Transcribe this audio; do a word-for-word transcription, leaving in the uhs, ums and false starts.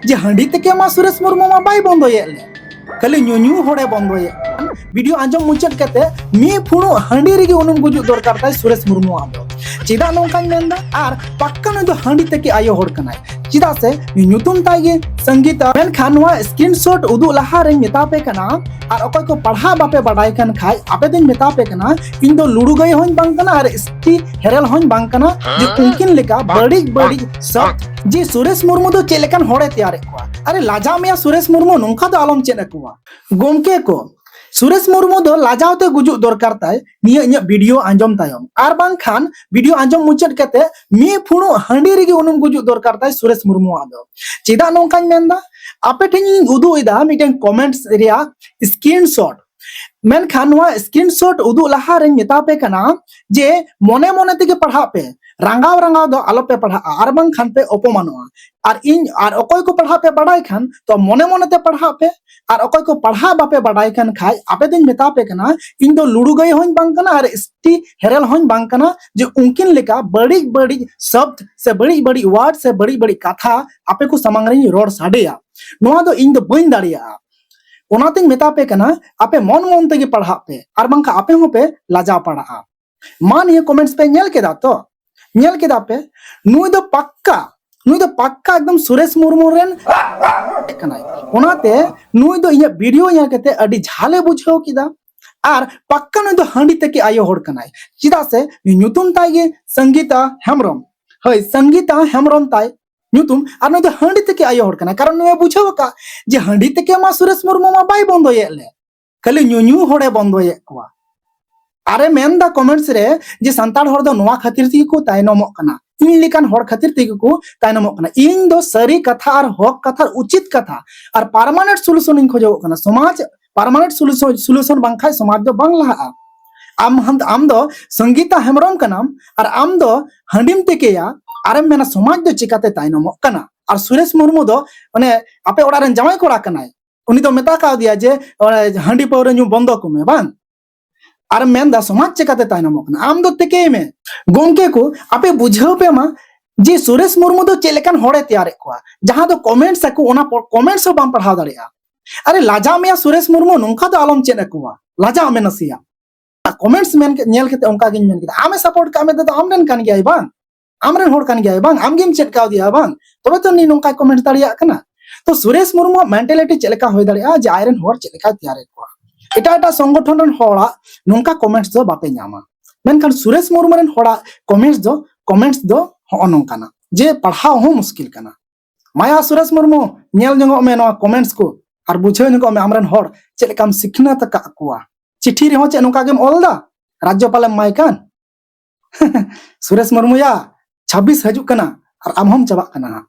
ᱡᱮ ᱦᱟᱺᱰᱤ ᱛᱮᱠᱮ ᱢᱟ ᱥᱩᱨᱮᱥ ᱢᱩᱨᱢᱩ ᱢᱟ ᱵᱟᱭ ᱵᱚᱱᱫᱚᱭᱮᱫ ᱞᱮ, ᱠᱷᱟᱹᱞᱤ ᱧᱩ ᱧᱩ ᱦᱚᱲᱮ ᱵᱚᱱᱫᱚᱭᱮᱫ ᱠᱟᱱ᱾ ᱵᱷᱤᱰᱤᱭᱳ ᱟᱸᱡᱚᱢ ᱢᱩᱪᱟᱹᱫ ᱠᱟᱛᱮ ᱢᱤᱫ ᱯᱷᱩᱲᱩᱜ ᱦᱟᱺᱰᱤ ᱨᱮᱜᱮ ᱩᱱᱩᱢ ᱜᱩᱡᱩᱜ ᱫᱚᱨᱠᱟᱨ ᱛᱟᱭ ᱥᱩᱨᱮᱥ ᱢᱩᱨᱢᱩᱣᱟᱜ ᱫᱚ᱾ ᱪᱮᱫᱟᱜ ᱱᱚᱝᱠᱟᱧ ᱢᱮᱱᱫᱟ? ᱟᱨ ᱯᱟᱠᱠᱟ ᱱᱩᱭ ᱫᱚ ᱦᱟᱺᱰᱤ ᱛᱮᱠᱮ ᱟᱭᱳ ᱦᱚᱲ ᱠᱟᱱᱟᱭ, ᱪᱮᱫᱟᱜ ᱥᱮ ᱧᱩᱛᱩᱢ ᱛᱟᱭ ᱜᱮ ᱥᱚᱝᱜᱤᱛᱟ᱾ ᱢᱮᱱᱠᱷᱟᱱ ᱱᱚᱣᱟ ᱥᱠᱨᱤᱱᱥᱚᱴ ᱩᱫᱩᱜ ᱞᱟᱦᱟ ᱨᱮᱧ ᱢᱮᱛᱟ ᱯᱮ ᱠᱟᱱᱟ, ᱟᱨ ᱚᱠᱚᱭ ᱠᱚ ᱯᱟᱲᱦᱟᱜ ᱵᱟᱯᱮ ᱵᱟᱰᱟᱭ ᱠᱟᱱ ᱠᱷᱟᱡ, ᱟᱯᱮ ᱫᱚᱧ ᱢᱮᱛᱟ ᱯᱮ ᱠᱟᱱᱟ, ᱤᱧ ᱫᱚ ᱞᱩᱲᱩ ᱜᱟᱹᱭ ᱦᱚᱸᱧ ᱵᱟᱝ ᱠᱟᱱᱟ ᱟᱨ ᱮᱥᱴᱤ ᱦᱮᱨᱮᱞ ᱦᱚᱸᱧ ᱵᱟᱝ ᱠᱟᱱᱟ ᱡᱮ ᱩᱱᱠᱤᱱ ᱞᱮᱠᱟ ᱵᱟᱹᱲᱤᱡ ᱵᱟᱹᱲᱤᱡ ᱥᱚᱵᱫ᱾ ᱡᱮ ᱥᱩᱨᱮᱥ ᱢᱩᱨᱢᱩ ᱫᱚ ᱪᱮᱫ ᱞᱮᱠᱟᱱ ᱦᱚᱲᱮ ᱛᱮᱭᱟᱨᱮᱫ ᱠᱚᱣᱟ? ᱟᱨᱮ ᱞᱟᱡᱟᱣ ᱢᱮᱭᱟ ᱥᱩᱨᱮᱥ ᱢᱩᱨᱢᱩ, ᱱᱚᱝᱠᱟ ᱫᱚ ᱟᱞᱚᱢ ᱪᱮᱫ ᱟᱠᱚᱣᱟ᱾ ᱜᱚᱢᱠᱮ ᱠᱚ, ᱥᱩᱨᱮᱥ ᱢᱩᱨᱢᱩ ᱫᱚ ᱞᱟᱡᱟᱣ ᱛᱮ ᱜᱩᱡᱩᱜ ᱫᱚᱨᱠᱟᱨ ᱛᱟᱭ ᱱᱤᱭᱟᱹ ᱤᱧᱟᱹᱜ ᱵᱷᱤᱰᱤᱭᱳ ᱟᱸᱡᱚᱢ ᱛᱟᱭᱚᱢ, ᱟᱨ ᱵᱟᱝᱠᱷᱟᱱ ᱵᱷᱤᱰᱤᱭᱳ ᱟᱸᱡᱚᱢ ᱢᱩᱪᱟᱹᱫ ᱠᱟᱛᱮ ᱢᱤᱫ ᱯᱷᱩᱲᱩᱜ ᱦᱟᱺᱰᱤ ᱨᱮᱜᱮ ᱩᱱᱩᱢ ᱜᱩᱡᱩᱜ ᱫᱚᱨᱠᱟᱨ ᱛᱟᱭ ᱥᱩᱨᱮᱥ ᱢᱩᱨᱢᱩᱣᱟᱜ ᱫᱚ᱾ ᱪᱮᱫᱟᱜ ᱱᱚᱝᱠᱟᱧ ᱢᱮᱱᱫᱟ? ᱟᱯᱮ ᱴᱷᱮᱱ ᱤᱧ ᱩᱫᱩᱜ ᱮᱫᱟ ᱢᱤᱫᱴᱮᱱ ᱠᱚᱢᱮᱱᱴᱥ ᱨᱮᱭᱟᱜ ᱥᱠᱨᱤᱱᱥᱚᱴ᱾ ᱢᱮᱱᱠᱷᱟᱱ ᱱᱚᱣᱟ ᱥᱠᱨᱤᱱᱥᱚᱴ ᱩᱫᱩᱜ ᱞᱟᱦᱟ ᱨᱮᱧ ᱢᱮᱛᱟ ᱯᱮ ᱠᱟᱱᱟ ᱡᱮ ᱢᱚᱱᱮ ᱢᱚᱱᱮ ᱛᱮᱜᱮ ᱯᱟᱲᱦᱟᱜ ᱯᱮ, ᱨᱟᱸᱜᱟᱣ ᱨᱟᱸᱜᱟᱣ ᱫᱚ ᱟᱞᱚᱯᱮ ᱯᱟᱲᱦᱟᱜᱼᱟ, ᱟᱨ ᱵᱟᱝᱠᱷᱟᱱ ᱯᱮ ᱚᱯᱚᱢᱟᱱᱚᱜᱼᱟ᱾ ᱟᱨ ᱤᱧ, ᱟᱨ ᱚᱠᱚᱭ ᱠᱚ ᱯᱟᱲᱦᱟᱜ ᱯᱮ ᱵᱟᱰᱟᱭ ᱠᱷᱟᱱ ᱛᱚ ᱢᱚᱱᱮ ᱢᱚᱱᱮ ᱛᱮ ᱯᱟᱲᱦᱟᱜ ᱯᱮ, ᱟᱨ ᱚᱠᱚᱭ ᱠᱚ ᱯᱟᱲᱦᱟᱜ ᱵᱟᱯᱮ ᱵᱟᱰᱟᱭ ᱠᱟᱱ ᱠᱷᱟᱡ ᱟᱯᱮ ᱫᱚᱧ ᱢᱮᱛᱟ ᱯᱮ ᱠᱟᱱᱟ, ᱤᱧ ᱫᱚ ᱞᱩᱲᱩ ᱜᱟᱹᱭ ᱦᱚᱸᱧ ᱵᱟᱝ ᱠᱟᱱᱟ ᱟᱨ ᱮᱥᱴᱤ ᱦᱮᱨᱮᱞ ᱦᱚᱸᱧ ᱵᱟᱝ ᱠᱟᱱᱟ ᱡᱮ ᱩᱱᱠᱤᱱ ᱞᱮᱠᱟ ᱵᱟᱹᱲᱤᱡ ᱵᱟᱹᱲᱤᱡ ᱥᱚᱵᱫ ᱥᱮ ᱵᱟᱹᱲᱤᱡ ᱵᱟᱹᱲᱤᱡ ᱣᱟᱨᱰ ᱥᱮ ᱵᱟᱹᱲᱤᱡ ᱵᱟᱹᱲᱤᱡ ᱠᱟᱛᱷᱟ ᱟᱯᱮ ᱠᱚ ᱥᱟᱢᱟᱝ ᱨᱮᱧ ᱨᱚᱲ ᱥᱟᱰᱮᱭᱟ᱾ ᱱᱚᱣᱟ ᱫᱚ ᱤᱧ ᱫᱚ ᱵᱟᱹᱧ ᱫᱟᱲᱮᱭᱟᱜᱼᱟ᱾ ᱚᱱᱟᱛᱮᱧ ᱢᱮᱛᱟ ᱯᱮ ᱠᱟᱱᱟ, ᱟᱯᱮ ᱢᱚᱱ ᱢᱚᱱ ᱛᱮᱜᱮ ᱯᱟᱲᱦᱟᱜ ᱯᱮ, ᱟᱨ ᱵᱟᱝᱠᱷᱟᱱ ᱟᱯᱮ ᱦᱚᱸᱯᱮ ᱞᱟᱡᱟᱣ ᱯᱟᱲᱟᱜᱼᱟ᱾ ᱢᱟ ᱱᱤᱭᱟᱹ ᱠᱚᱢᱮᱱᱴᱥ ᱯᱮ ᱧᱮᱞ ᱠᱮᱫᱟ ᱛᱚ? ᱧᱮᱞ ᱠᱮᱫᱟ ᱯᱮ? ᱱᱩᱭ ᱫᱚ ᱯᱟᱠᱠᱟ, ᱱᱩᱭ ᱫᱚ ᱯᱟᱠᱠᱟ ᱮᱠᱫᱚᱢ ᱥᱩᱨᱮᱥ ᱢᱩᱨᱢᱩ ᱨᱮᱱ ᱠᱟᱱᱟᱭ᱾ ᱚᱱᱟᱛᱮ ᱱᱩᱭ ᱫᱚ ᱤᱧᱟᱹᱜ ᱵᱷᱤᱰᱤᱭᱳ ᱧᱮᱞ ᱠᱟᱛᱮ ᱟᱹᱰᱤ ᱡᱷᱟᱞᱮ ᱵᱩᱡᱷᱟᱹᱣ ᱠᱮᱫᱟ᱾ ᱟᱨ ᱯᱟᱠᱠᱟ ᱱᱩᱭ ᱫᱚ ᱦᱟᱺᱰᱤ ᱛᱮᱠᱮ ᱟᱭᱳ ᱦᱚᱲ ᱠᱟᱱᱟᱭ, ᱪᱮᱫᱟᱜ ᱥᱮ ᱧᱩᱛᱩᱢ ᱛᱟᱭ ᱜᱮ ᱥᱚᱝᱜᱤᱛᱟ ᱦᱮᱢᱵᱨᱚᱢ᱾ ᱦᱳᱭ, ᱥᱚᱝᱜᱤᱛᱟ ᱦᱮᱢᱵᱨᱚᱢ ᱛᱟᱭ ᱧᱩᱛᱩᱢ᱾ ᱟᱨ ᱱᱩᱭ ᱫᱚ ᱦᱟᱺᱰᱤ ᱛᱮᱠᱮ ᱟᱭᱳ ᱦᱚᱲ ᱠᱟᱱᱟᱭ, ᱠᱟᱨᱚᱱ ᱱᱩᱭᱮ ᱵᱩᱡᱷᱟᱹᱣ ᱟᱠᱟᱫ ᱡᱮ ᱦᱟᱺᱰᱤ ᱛᱮᱠᱮ ᱢᱟ ᱥᱩᱨᱮᱥ ᱢᱩᱨᱢᱩ ᱢᱟ ᱵᱟᱭ ᱵᱚᱱᱫᱚᱭᱮᱫ ᱞᱮ, ᱠᱷᱟᱹᱞᱤ ᱧᱩ ᱧᱩ ᱦᱚᱲᱮ ᱵᱚᱱᱫᱚᱭᱮᱫ ᱠᱚᱣᱟ᱾ ᱟᱨᱮ ᱢᱮᱱᱫᱟ ᱠᱚᱢᱮᱱᱴᱥ ᱨᱮ ᱡᱮ ᱥᱟᱱᱛᱟᱲ ᱦᱚᱲ ᱫᱚ ᱱᱚᱣᱟ ᱠᱷᱟᱹᱛᱤᱨ ᱛᱮᱜᱮ ᱠᱚ ᱛᱟᱭᱱᱚᱢᱚᱜ ᱠᱟᱱᱟ, ᱤᱧ ᱞᱮᱠᱟᱱ ᱦᱚᱲ ᱠᱷᱟᱹᱛᱤᱨ ᱛᱮᱜᱮ ᱠᱚ ᱛᱟᱭᱱᱚᱢᱚᱜ ᱠᱟᱱᱟ᱾ ᱤᱧ ᱫᱚ ᱥᱟᱹᱨᱤ ᱠᱟᱛᱷᱟ ᱟᱨ ᱦᱚᱠ ᱠᱟᱛᱷᱟ ᱟᱨ ᱩᱪᱤᱛ ᱠᱟᱛᱷᱟ ᱟᱨ ᱯᱟᱨᱢᱟᱱᱮᱱᱴ ᱥᱚᱞᱩᱥᱚᱱ ᱤᱧ ᱠᱷᱚᱡᱚᱜ ᱠᱟᱱᱟ᱾ ᱥᱚᱢᱟᱡᱽ ᱯᱟᱨᱢᱟᱱᱮᱱᱴ ᱥᱚᱞᱩᱥᱚᱱ, ᱥᱚᱞᱩᱥᱚᱱ ᱵᱟᱝᱠᱷᱟᱱ ᱥᱚᱢᱟᱡᱽ ᱫᱚ ᱵᱟᱝ ᱞᱟᱦᱟᱜᱼᱟ᱾ ᱟᱢ, ᱟᱢ ᱫᱚ ᱥᱚᱝᱜᱤᱛᱟ ᱦᱮᱢᱵᱨᱚᱢ ᱠᱟᱱᱟᱢ ᱟᱨ ᱟᱢ ᱫᱚ ᱦᱟᱺᱰᱤᱢ ᱛᱮᱠᱮᱭᱟ, ᱟᱨᱮᱢ ᱢᱮᱱᱟ ᱥᱚᱢᱟᱡᱽ ᱫᱚ ᱪᱤᱠᱟᱛᱮ ᱛᱟᱭᱱᱚᱢᱚᱜ ᱠᱟᱱᱟ? ᱟᱨ ᱥᱩᱨᱮᱥ ᱢᱩᱨᱢᱩ ᱫᱚ ᱚᱱᱮ ᱟᱯᱮ ᱚᱲᱟᱜ ᱨᱮᱱ ᱡᱟᱶᱟᱭ ᱠᱚᱲᱟ ᱠᱟᱱᱟᱭ, ᱩᱱᱤ ᱫᱚ ᱢᱮᱛᱟ ᱠᱟᱣᱫᱮᱭᱟ ᱡᱮ, "ᱚᱱᱮ ᱦᱟᱺᱰᱤ ᱯᱟᱹᱣᱨᱟᱹ ᱧᱩ ᱵᱚᱱᱫᱚ ᱠᱚᱢᱮ", ᱵᱟᱝ? ᱟᱨ ᱢᱮᱱᱫᱟ ᱥᱚᱢᱟᱡᱽ ᱪᱮᱠᱟᱛᱮ ᱛᱟᱭᱱᱚᱢᱚᱜ ᱠᱟᱱᱟ? ᱟᱢ ᱫᱚ ᱛᱮᱠᱮᱭ ᱢᱮ᱾ ᱜᱚᱢᱠᱮ ᱠᱚ, ᱟᱯᱮ ᱵᱩᱡᱷᱟᱹᱣ ᱯᱮ ᱢᱟ, ᱡᱮ ᱥᱩᱨᱮᱥ ᱢᱩᱨᱢᱩ ᱫᱚ ᱪᱮᱫ ᱞᱮᱠᱟᱱ ᱦᱚᱲᱮ ᱛᱮᱭᱟᱨᱮᱫ ᱠᱚᱣᱟ, ᱡᱟᱦᱟᱸ ᱫᱚ ᱠᱚᱢᱮᱱᱴᱥ ᱟᱠᱚ, ᱚᱱᱟ ᱠᱚᱢᱮᱱᱴᱥ ᱦᱚᱸ ᱵᱟᱢ ᱯᱟᱲᱦᱟᱣ ᱫᱟᱲᱮᱭᱟᱜᱼᱟ᱾ ᱟᱨᱮ ᱞᱟᱡᱟᱜ ᱢᱮᱭᱟ ᱥᱩᱨᱮᱥ ᱢᱩᱨᱢᱩ, ᱱᱚᱝᱠᱟ ᱫᱚ ᱟᱞᱚᱢ ᱪᱮᱫ ᱟᱠᱚᱣᱟ, ᱞᱟᱡᱟᱜ ᱢᱮ ᱱᱟᱥᱮᱭᱟᱜ᱾ ᱠᱚᱢᱮᱱᱴᱥ ᱢᱮᱱ ᱧᱮᱞ ᱠᱟᱛᱮ ᱚᱱᱠᱟ ᱜᱤᱧ ᱢᱮᱱ ᱠᱮᱫᱟ, ᱟᱢᱮ ᱥᱟᱯᱳᱨᱴ ᱠᱟᱜ ᱢᱮ ᱛᱮᱫᱚ ᱟᱢ ᱨᱮᱱ ᱠᱟᱱ ᱜᱮᱭᱟᱭ ᱵᱟᱝ, ᱟᱢ ᱨᱮᱱ ᱦᱚᱲ ᱠᱟᱱ ᱜᱮᱭᱟᱭ ᱵᱟᱝ, ᱟᱢ ᱜᱮᱢ ᱪᱮᱫ ᱠᱟᱣᱫᱮᱭᱟ ᱵᱟᱝ, ᱛᱚᱵᱮ ᱛᱚ ᱩᱱᱤ ᱱᱚᱝᱠᱟᱭ ᱠᱚᱢᱮᱱᱴ ᱫᱟᱲᱮᱭᱟᱜ ᱠᱟᱱᱟ᱾ ᱛᱚ ᱥᱩᱨᱮᱥ ᱢᱩᱨᱢᱩᱣᱟᱜ ᱢᱮᱱᱴᱟᱞᱤᱴᱤ ᱪᱮᱫ ᱞᱮᱠᱟ ᱦᱩᱭ ᱫᱟᱲᱮᱭᱟᱜᱼᱟ ᱡᱮ ᱟᱡᱨᱮᱱ ᱦᱚᱲ ᱪᱮᱫ ᱞᱮᱠᱟᱭ ᱛᱮᱭᱟᱨᱮᱫ ᱠᱚᱣᱟ? ᱮᱴᱟᱜ ᱮᱴᱟᱜ ᱥᱚᱝᱜᱚᱴᱷᱚᱱ ᱨᱮᱱ ᱦᱚᱲᱟᱜ ᱱᱚᱝᱠᱟ ᱠᱚᱢᱮᱱᱴᱥ ᱫᱚ ᱵᱟᱯᱮ ᱧᱟᱢᱟ, ᱢᱮᱱᱠᱷᱟᱱ ᱥᱩᱨᱮᱥ ᱢᱩᱨᱢᱩ ᱨᱮᱱ ᱦᱚᱲᱟᱜ ᱠᱚᱢᱮᱱᱴᱥ ᱫᱚ, ᱠᱚᱢᱮᱱᱴᱥ ᱫᱚ ᱦᱚᱸᱜᱼᱚ ᱱᱚᱝᱠᱟᱱᱟ ᱡᱮ ᱯᱟᱲᱦᱟᱣ ᱦᱚᱸ ᱢᱩᱥᱠᱤᱞ ᱠᱟᱱᱟ᱾ ᱢᱟᱭᱟ ᱥᱩᱨᱮᱥ ᱢᱩᱨᱢᱩ, ᱧᱮᱞ ᱧᱚᱜᱚᱜ ᱢᱮ ᱱᱚᱣᱟ ᱠᱚᱢᱮᱱᱴᱥ ᱠᱚ ᱟᱨ ᱵᱩᱡᱷᱟᱹᱣ ᱧᱚᱜᱚᱜ ᱢᱮ ᱟᱢᱨᱮᱱ ᱦᱚᱲ ᱪᱮᱫ ᱞᱮᱠᱟᱢ ᱥᱤᱠᱷᱱᱟᱹᱛ ᱟᱠᱟᱫ ᱠᱚᱣᱟ᱾ ᱪᱤᱴᱷᱤ ᱨᱮᱦᱚᱸ ᱪᱮᱫ ᱱᱚᱝᱠᱟ ᱜᱮᱢ ᱚᱞ ᱫᱟ? ᱨᱟᱡᱽᱡᱚᱯᱟᱞᱮᱢ ᱮᱢᱟᱭ ᱠᱟᱱ? ᱥᱩᱨᱮᱥ ᱢᱩᱨᱢᱩᱭᱟ, ᱪᱷᱟᱵᱵᱤᱥ ᱦᱤᱡᱩᱜ ᱠᱟᱱᱟ ᱟᱨ ᱟᱢ ᱦᱚᱸᱢ ᱪᱟᱵᱟᱜ ᱠᱟᱱᱟ ᱦᱟᱸᱜ᱾